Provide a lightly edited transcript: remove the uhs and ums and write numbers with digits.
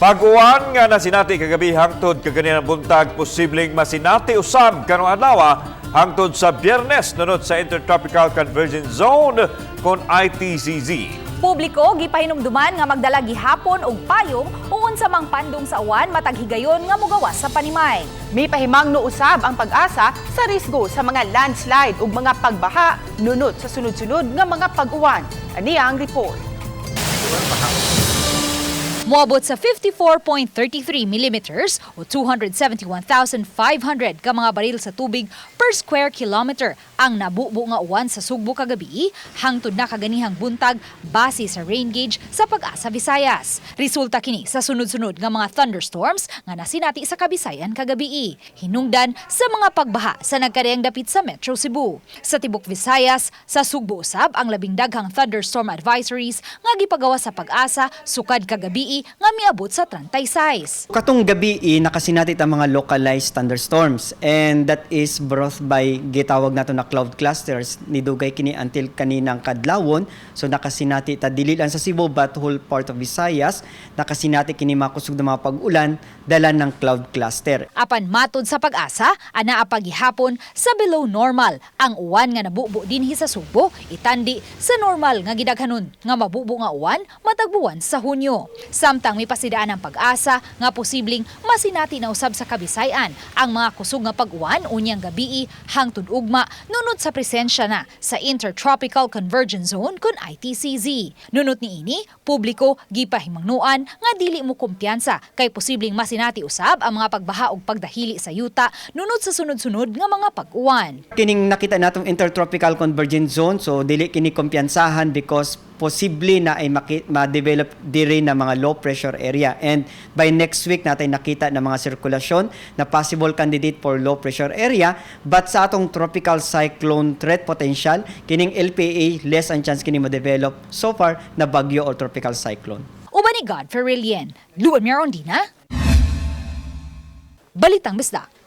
Pag-uwan nga nasinati kagabi hangtod kaganinang buntag, posibleng masinati usab karong adlaw hangtod sa Biyernes nunot sa Intertropical Convergence Zone kon ITCZ. Publiko gipahinumduman nga magdala gihapon og payong o unsa mang pandong sa uwan matag higayon nga mogawas sa panimay. May pahimangno usab ang PAGASA sa risgo sa mga landslide ug mga pagbaha nunot sa sunod-sunod nga mga pag-uwan. Aniya ang report. Moabot sa 54.33 millimeters o 271,500 ka mga baril sa tubig per square kilometer ang nabubo nga uwan sa Sugbo kagabi hangtod na kaganihang buntag base sa rain gauge sa PAGASA Visayas. Resulta kini sa sunod-sunod nga mga thunderstorms nga nasinati sa Kabisayan kagabi. Hinungdan sa mga pagbaha sa nagkadayang dapit sa Metro Cebu. Sa tibok Visayas, sa Sugbo usab ang labing daghang thunderstorm advisories nga gipagawa sa PAGASA sukad kagabi nga miabot sa 36. Katong gabi eh, nakasinati ta mga localized thunderstorms and that is brought by gitawag nato na cloud clusters. Nidugay kini until kaninang kadlawon, so nakasinati ta dili lang sa Cebu but whole part of Visayas. Nakasinati kini mga kusog na mga pag-ulan dala ng cloud cluster. Apan matod sa PAGASA, anaa pa gihapon sa below normal ang uwan nga nabubo dinhi sa Sugbo, itandi sa normal nga gidaghanon nga mabubo nga uwan matag buwan sa Hunyo. Samtang mipasidaan ang PAGASA nga posibleng masinati na usab sa Kabisayan ang mga kusog nga pag-uwan unyang gabii hangtod ugma nunot sa presensya na sa Intertropical Convergence Zone kon ITCZ. Nunot niini, publiko gipahimangnuan nga dili mo kumpiyansa kay posibleng masinati usab ang mga pagbaha ug pagdahili sa yuta nunot sa sunod-sunod nga mga pag-uwan. Kining nakita natong Intertropical Convergence Zone, so dili kini kumpiyansahan because posible na ay ma-develop diri na mga low pressure area, and by next week natin nakita na mga sirkulasyon na possible candidate for low pressure area. But sa atong tropical cyclone threat potential, kining LPA, less ang chance kini ma-develop so far na bagyo or tropical cyclone. Uban ni Godfrey Relien, Luan Mirondina, Balitang Bisdak.